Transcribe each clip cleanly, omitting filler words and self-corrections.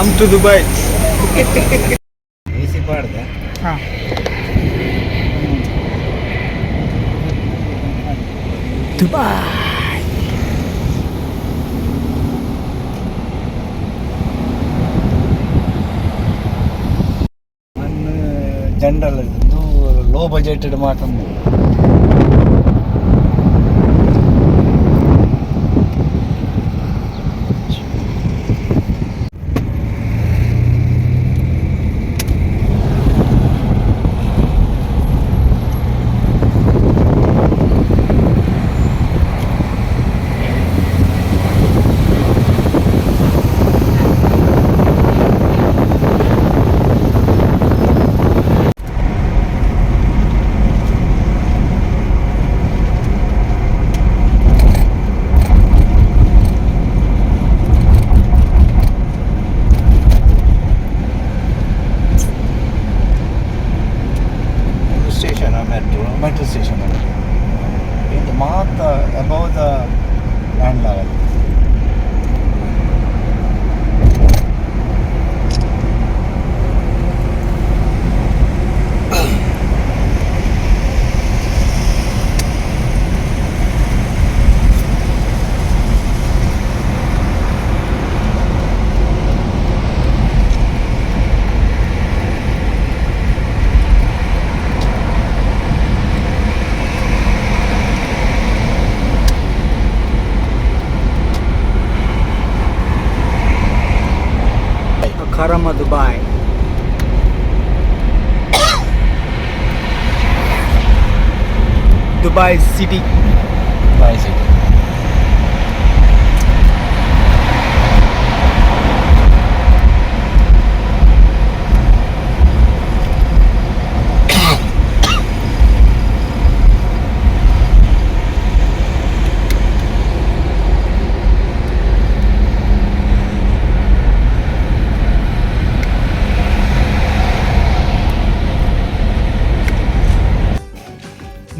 Come to Dubai. AC ಪಾಡ್ದೆ. ಹಾಂ. Dubai. ಮಣ್ಣು general ಇದು ಲೋ ಬಜೆಟೆಡ್ ಮಾತಂದು. ಒಂದು ಸ್ಟೇಷನ್, ಮೆಟ್ರೋ ಮೆಟ್ರೋ ಸ್ಟೇಷನ್. ಇದು ಮಾತ above the land level. Karama Dubai, Dubai city. Dubai city.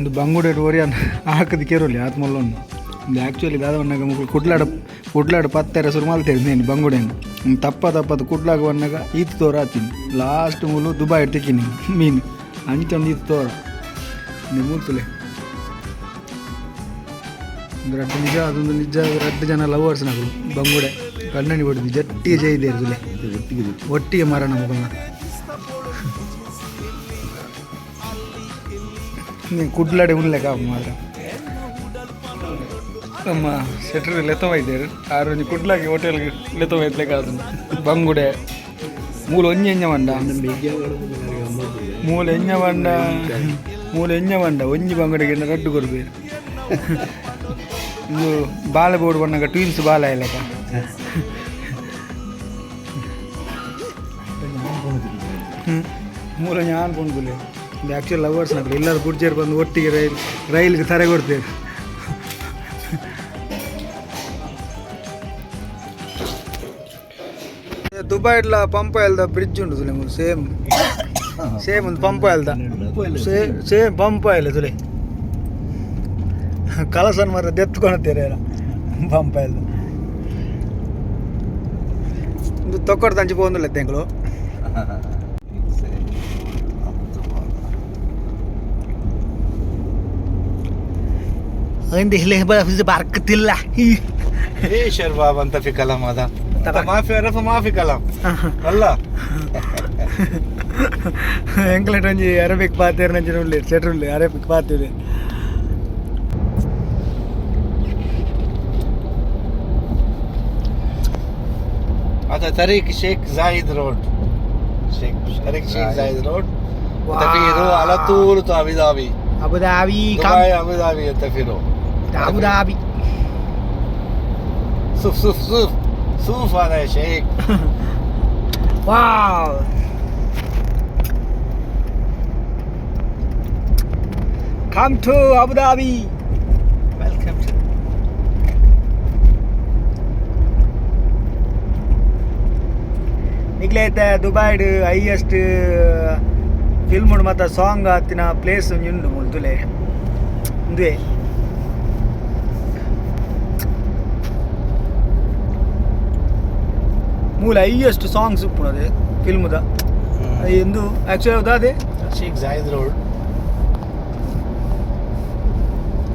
ಒಂದು ಬಂಗುಡೆ ಓರಿಯನ್ ಹಾಕದ ಕೇರೋಲಿ ಆತ್ಮಲ್ಲೊಂದು ಒಂದು. ಆ್ಯಕ್ಚುಲಿ ದಾದ ವನ್ನಾಗ ಮುಕ್ಳು ಕುಡ್ಲಾಡ ಕುಡ್ಲಾಡ ಪತ್ತೆರ ಸುರು ಮಲ್ತೇರಿ ನೇನು ಬಂಗುಡೆನು ತಪ್ಪ ತಪ್ಪದ ಕುಡ್ಲಾಗ ವನ್ನಾಗ ಈತ್ ತೋರ ಆತೀನಿ. ಲಾಸ್ಟ್ ಮೂಲು ದುಬೈ ತಿಕ್ಕಿನಿ ಮೀನು ಅಂಚೊಂದು ಈತ್ ತೋರ ಮೂರ್ತುಲೆ. ಒಂದು ರಡ್ಡು ನಿಜ, ಅದೊಂದು ನಿಜ. ರಡ್ಡು ಜನ ಲವರ್ಸ್ ನಕಲು ಬಂಗುಡೆ ಕಣ್ಣನಿ ಬಡಿದು ಜಟ್ಟಿಗೆ ಜೈದೇರು ತುಲೆ. ಒಟ್ಟಿಗೆ ಮರಣ ಮುಗಲ್ನ. ಕುಡ್ಲಾಡೆ ಉಣ್ಲೆಕ್ಕ ಮಾತ್ರ. ನಮ್ಮ ಸೆಟ್ರ್ ಲೆತ್ತವ ಇದ್ದೇರು ಆರು ಒಂಜಿ ಕುಡ್ಲಾಗಿ ಹೋಟೆಲ್ಗೆ ಲೆತ್ತವ ಇತ್ಲೆಕ್ಕ. ಅದನ್ನು ಬಂಗುಡೆ ಮೂಲ ಒಂಜಿ ಎಂಜ ಮಂಡ, ಮೂಲ ಎಂಜ ಮಂಡ, ಮೂಲ ಎಂಜ ಮಂಡ. ಒಂಜಿ ಬಂಗುಡೆಗೆ ರಡ್ಡು ಕೊರ್ಬೇರು. ಇದು ಬಾಳೆ ಬೋರ್ಡ್ ಬಣ್ಣಗ ಟ್ವಿನ್ಸ್ ಬಾಳೆ ಲೆಕ್ಕ. ಮೂಲ ഞാൻ ಪೊಂಡುಲೆ. ಇದು ಆ್ಯಕ್ಚುಲಿ ಲವರ್ಸ್ ನಕಲು ಎಲ್ಲರೂ ಗುಡ್ಜೇರು ಬಂದು ಒಟ್ಟಿಗೆ ರೈಲ್ ರೈಲ್ಗೆ ತರೆ ಕೊಡ್ತೇವೆ. ದುಬೈ ಇಡ್ಲ ಪಂಪ ಎಲ್ದ ಬ್ರಿಡ್ಜ್ ಉಂಟು ತುಲೆ. ಸೇಮ್ ಸೇಮ್ ಒಂದು ಪಂಪ ಎಲ್ದ, ಸೇಮ್ ಸೇಮ್ ಪಂಪ ಇಲ್ಲ ತುಲೆ. ಕಲಸನ್ ಮರ ದೆತ್ಕೊಳತ್ತೀರ ಪಂಪ ಎಲ್ದ. ಒಂದು ತೊಕ್ಕಡ್ ತಂಚಿ ಪೋಂದುಲ್ಲ ತೆಂಗಳು. ಬರ್ಕತಿಲ್ಲ. ايش يا شباب، انت في كلام هذا انت ما في عرفه، ما في كلام والله. ಎಂಕ್ಲೆಟ್ ಒಂಜಿ Arabic ಪಾತೇರ್ ನಂಚಿನ ಉಲ್ಲೇರ್ ಸೆಟ್ರ್ ಉಲ್ಲೆ Arabic ಪಾತೇರ್. هذا طريق شيخ زايد road، شيخ طريق شيخ زايد road. انت في رو على طول تو ابو ظبي. Abu Dhabi. دبي ابو ظبي انت في رو. Abu Dhabi. شوف شوف شوف شوف هذا يا شيخ. Wow, come to Abu Dhabi. Welcome to ನಿಕ್ಲೈತೆ ದುಬೈಡ್ ಹೈಯೆಸ್ಟ್ ಫಿಲ್ಮ್ ಮತ್ತು ಸಾಂಗ್ ಆತಿನ ಪ್ಲೇಸ್ ಒಂಜಿ ಉಂಡು ಮುಲ್ತುಲೆ ಉಂದುವೆ. ಮೂಲ ಹೈಯೆಸ್ಟ್ ಸಾಂಗ್ಸ್ ಉಪ್ಪುಂಡು ಅದೇ ಫಿಲ್ಮ್ದ ಎಂದು ಆ್ಯಕ್ಚುಲಿ ಹೌದಾ ಅದೇ. ಶೇಖ್ ಜಾಯಿದ್ ರೋಡ್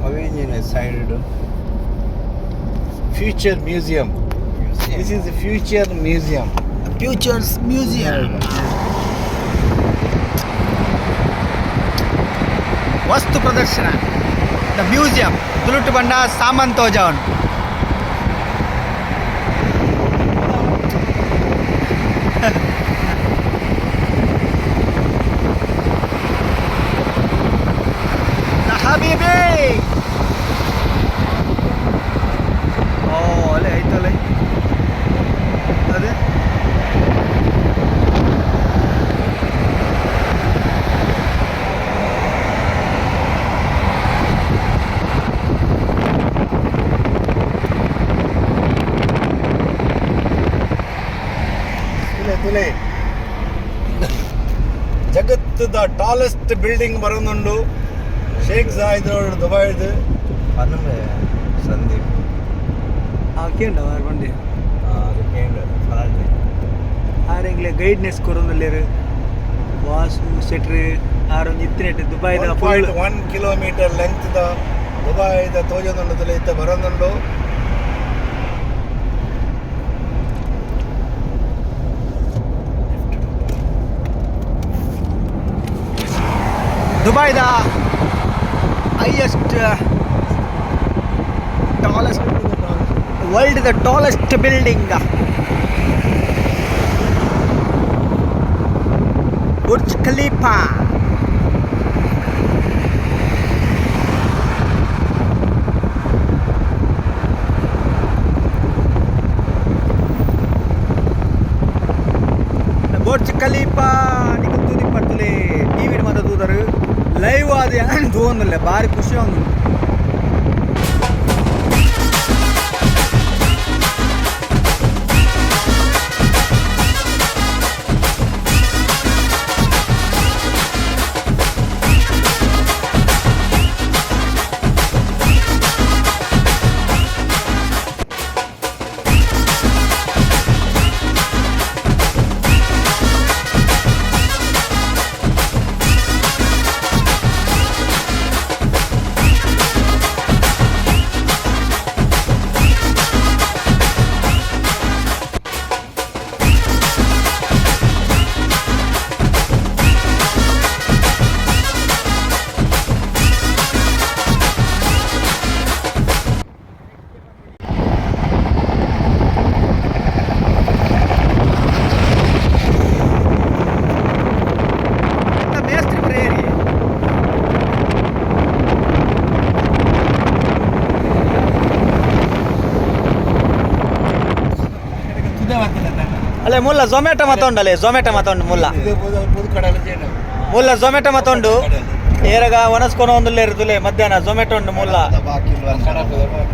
ಅವೇಂಜಿನ side future museum. This is future museum. Futures museum. ವಸ್ತು ಪ್ರದರ್ಶನ the museum ತುಳುಟು ಬಂಡ ಸಾಮಾನ್ ತೋಜಾವನ್. ಹಬೀಬಿ ಓ ಅಲ್ಲೇ ಐತಲ್ಲ ಅದೇ. ತುಲೆ ತುಲೆ ಜಗತ್ತದ ಟಾಲೆಸ್ಟ್ ಬಿಲ್ಡಿಂಗ್ ಬರೋದುಂಡು ಶೇಖ್ ಜಾಯಿದ್ ರೋಡ್ ದುಬೈದು. ಪನ್ನುವೆ ಸಂದೀಪ್. ಕೇಂಡ ಬಂಡಿ. ಅದು ಕೇಂದ್ರ ಫಲಾಂಡೆ. ಆರೆಂಗ್ಲೆ guidance ಕೊರೊಂದುಲ್ಲೆರ್ Vasu Shettar ಆರೊಂಜಿ ಇತ್ತಿನೆಟ್ ದುಬೈದ full 1.1 kilometre length the ದುಬೈದ ತೋಜೊಂದುಂಡು ತುಲೆ ಇತ್ತ ಬರೋದುಂಡು. ದುಬೈದ highest tallest world the tallest building Burj Khalifa. Burj Khalifa ನಿಕಲ್ ತೂದಿ ಪರ್ತುಲೆ ಟಿವಿಡ್ ಮಾತ ತೂದರು ಲೈವ್ ಆದ ತೂವೊಂದುಲ್ಲೆ ಬಾರಿ ಖುಷಿ ಆವೊಂದುಂಡು. ಮೇಸ್ತ್ರಿ ಬರೀ. ಅಲ್ಲೇ ಮುಲ್ಲ ಝೊಮ್ಯಾಟೊ ಮತ್ತೊಂಡಲೆ ಝೊಮ್ಯಾಟೊ ಮತ್ತೊಂಡು ಮುಲ್ಲ. ಮುಲ್ಲ ಝೊಮ್ಯಾಟೊ ಮತ್ತೊಂಡು ಏರಗ ಒಣಸ್ಕೊನ ಒಂದು ಇರುದುಲೆ ಮಧ್ಯಾಹ್ನ ಝೊಮ್ಯಾಟೊ ಉಂಡು ಮುಲ್ಲ. ಬಾಕಿ ಕಡಪದ ಬಾಕಿ.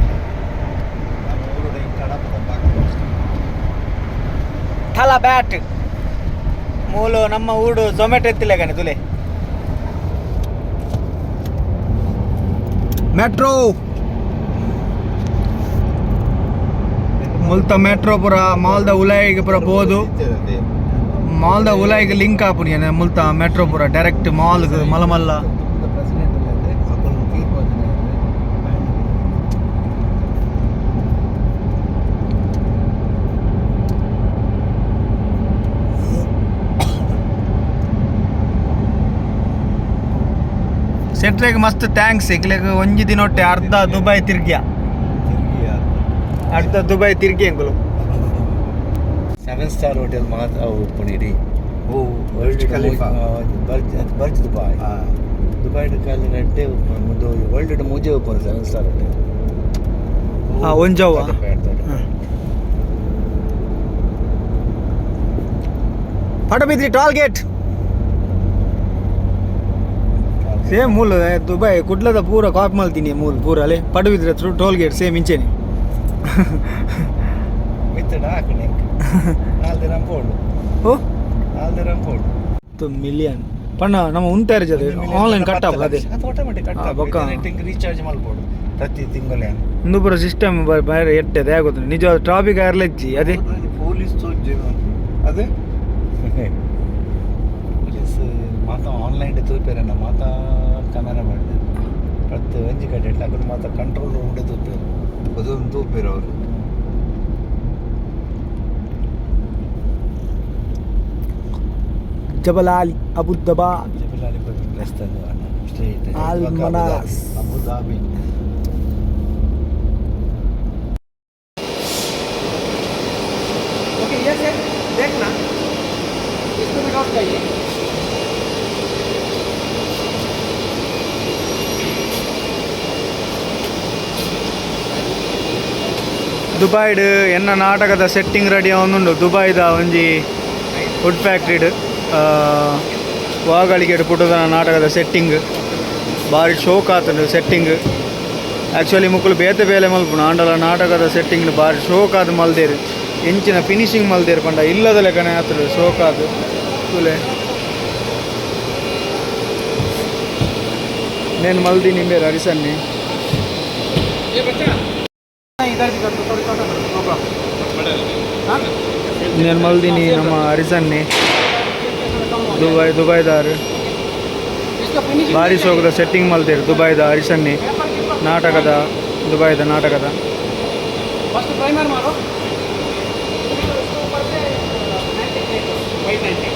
ಥಲ ಬ್ಯಾಟ್ ಮೂಲು ನಮ್ಮ ಊಡು ಝೊಮ್ಯಾಟೊ ಎತ್ತಿಲ್ಲ ಗಣಿ ತುಲೆ ಮೆಟ್ರೋ ಮುಲ್ತ ಮೆಟ್ರೋ ಪುರ ಮಾಲ್ದ ಉಲಾಯಿಗೆ ಪುರ ಬೋದು ಮಾಲ್ದ ಉಲಾಯಿಗೆ ಲಿಂಕ್ ಆಪುನಿ ಮುಲ್ತ ಮೆಟ್ರೋ ಪುರ ಡೈರೆಕ್ಟ್ ಮಾಲ್ಗ್ ಮಲ್ಲ ಮಲ್ಲ. ಪ್ರೆಸಿಡೆಂಟ್ ತೀರ್ಪು. ಸೆಟ್ರೆಗ್ ಮಸ್ತ್ thanks ಇಕ್ಲೆಗ್ ಒಂಜಿ ದಿನೊಟ್ಟೆ ಅರ್ಧ ದುಬೈ ತಿರ್ಗ್ಯ. ಅರ್ಧ ದುಬೈ ತಿರ್ಗಿ ಅಂಕುಲು. Seven star hotel ಮಾತ್ರ ಓಪನ್ ಇಡಿ. ಓ Burj Khalifa. Burj Burj Dubai. Dubai ಕಾಲ ರೆಡ್ಡೆ ಓಪನ್ ಮುಂದೆ ವರ್ಲ್ಡ್ ಮೂಜೆ open seven star hotel. ಆ, ಒಂಜವ್ವ? ಪಡಬಿದ್ರಿ toll gate same ಮೂಲ ದುಬೈ ಕುಡ್ಲದ ಪೂರ ಕಾಪಿ ಮಲ್ತೀನಿ ಮೂಲ ಪೂರ ಅಲ್ಲೇ ಪಡಬಿದ್ರೆ through toll gate same ಇಂಚೆನೆ. ಮಿತ್ತಡ ಹಾಕಣೆ 4 ದಿನ ಪೋಡು. ಓ 4 ದಿನ ಪೋಡು. 10 ಮಿಲಿಯನ್ ಪಣ್ಣ ನಮ್ಮ ಉಂತಾರಿ ಜೊತೆ ಆನ್ಲೈನ್ ಕಟ್ ಆಪಲ್ಲ ಅದೇ. ಆಟೋಮೆಟಿಕ್ ಕಟ್. ಆ, ಬೊಕ್ಕ. ರೀಚಾರ್ಜ್ ಮಾಡ್ಬೋದು ಪ್ರತಿ ತಿಂಗಳ. ಒಂದು ಪೂರ ಸಿಸ್ಟಮ್ ಬೇರೆ ಎಟ್ಟೆ ಆಗುತ್ತೆ ನಿಜ ಟ್ರಾಫಿಕ್ ಆರ್ಲೆಜ್ಜಿ ಅದೇ. ಪೊಲೀಸ್ ತೋಜೆ ಅದೇ ಪೊಲೀಸ್ ಮಾತಾ ಆನ್ಲೈನ್ ತೂಪೇರಣ್ಣ ಮಾತಾ ಕ್ಯಾಮೆರಾ ಮಾಡಿದೆ ಪ್ರತಿ ಒಂಜಿ ಕಡೆ ಅಕುಲು ಮಾತಾ ಕಂಟ್ರೋಲ್ ರೂಮ್ ತೂಪೇರು. ಅದೊಂದು ತೂಪೇರು ಅವರು. ಜಬಲಾಲಿ ಅಬು ದಬಾ. ಜಬಲಾಲಿ ರಸ್ತೆ ಸ್ಟ್ರೈಟ್. ಅಲ್ ಮನಾಸ್. Abu Dhabi. Okay, ये सेट देखना, इसको भी डॉट चाहिए। ದುಬೈಡ್ ಎನ್ನ ನಾಟಕದ ಸೆಟ್ಟಿಂಗ್ ರೆಡಿ ಆವೊಂದುಂಡು. ದುಬೈದ ಒಂಜಿ ವುಡ್ ಫ್ಯಾಕ್ಟ್ರಿಡ್ ವಾಗಳಿಗೆಡ್ ಪುಟ್ಟುದನ ನಾಟಕದ ಸೆಟ್ಟಿಂಗ್ ಬಾರಿ ಶೋಕ್ ಆತುಂಡು. ಸೆಟ್ಟಿಂಗ್ ಆ್ಯಕ್ಚುಲಿ ಮುಕುಲು ಬೇತೆ ಬೇಲೆ ಮಲ್ಪುನು ಆಂಡಲ ನಾಟಕದ ಸೆಟ್ಟಿಂಗ್ ಬಾರಿ ಶೋಕ್ ಆದ್ ಮಲ್ದೇರು. ಎಂಚಿನ ಫಿನಿಶಿಂಗ್ ಮಲ್ದೇರು ಪಂಡ ಇಲ್ಲದ ಲೆಕ್ಕನೆ ಆತುಂಡು ಶೋಕ್ ಆದ್. ತೂಲೆ, ನೇನು ಮಲ್ದಿ ನಿಂಬೇರು ಅರಿಸನ್ನಿ. इधर भी कर दो थोड़ी, छोटा करो, नो प्रॉब्लम. ನೇನು ಮಲ್ದಿನಿ ನಮ್ಮ ಹರಿಸನ್ನಿ ದುಬೈ ದುಬೈದಾರು. इसका फिनिशिंग. ಭಾರಿ ಸೋಗದ ಸೆಟ್ಟಿಂಗ್ ಮಲ್ದೇರು ದುಬೈದ ಹರಿಸನ್ನಿ ನಾಟಕದ, ದುಬೈದ ನಾಟಕದ. फर्स्ट प्राइमर मारो, उसके ऊपर से 90 white 90.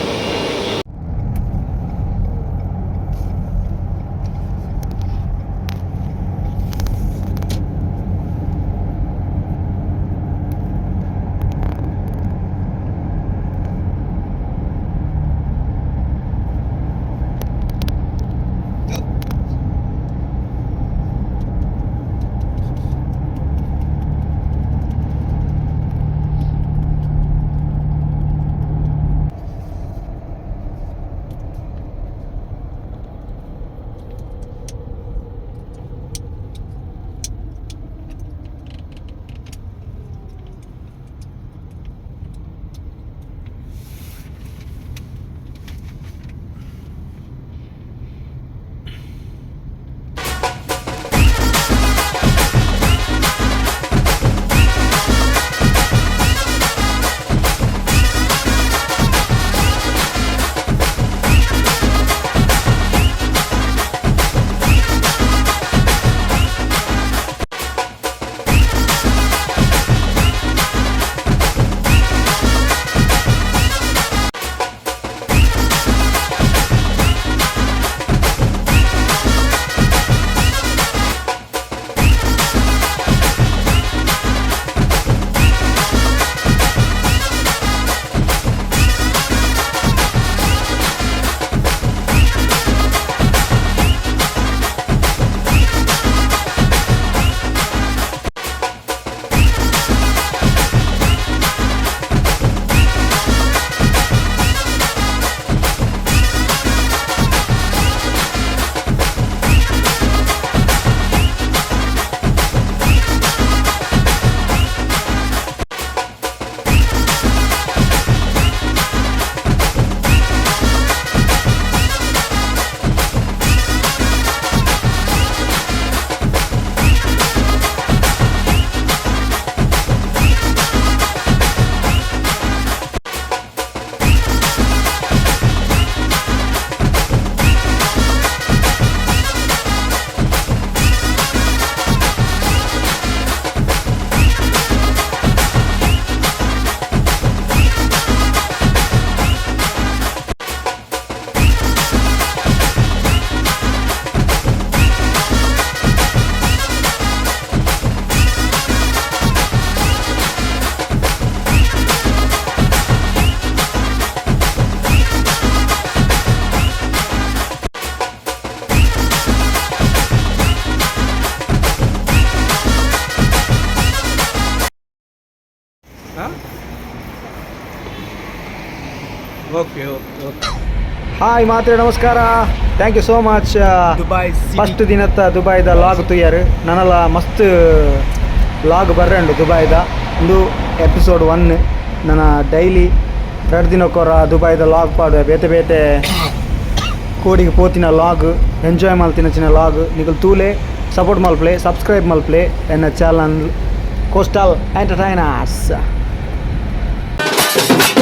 Okay okay okay. Hi ಮಾತ್ರೆ, ನಮಸ್ಕಾರ. Thank you so much. Dubai. First ದಿನತ್ತ ದುಬೈದ ಲಾಗ್ ತುಯ್ಯಾರು. ನನಲ ಮಸ್ತ್ ಲಾಗ್ ಬರ್ರಂಡು ದುಬೈದ. ಒಂದು ಎಪಿಸೋಡ್ 1. ನನ್ನ ಡೈಲಿ 2 ದಿನಕ್ಕೊರ ದುಬೈದ ಲಾಗ್ ಪಾಡುವೆ. ಬೇತೆ ಬೇತೆ ಕೋಡಿಗೆ ಪೋತಿನ ಲಾಗ್, ಎಂಜಾಯ್ ಮಲ್ತಿನ ಚಿನ್ನ ಲಾಗ್ ನಿಕಲ್ ತೂಲೆ, ಸಪೋರ್ಟ್ ಮಲ್ಪ್ಲೆ, ಸಬ್ಸ್ಕ್ರೈಬ್ ಮಲ್ಪ್ಲೆ ಎನ್ನ ಚಾನಲ್ ಕೋಸ್ಟಲ್ ಎಂಟರ್ಟೈನರ್ಸ್. ಬೋಡು.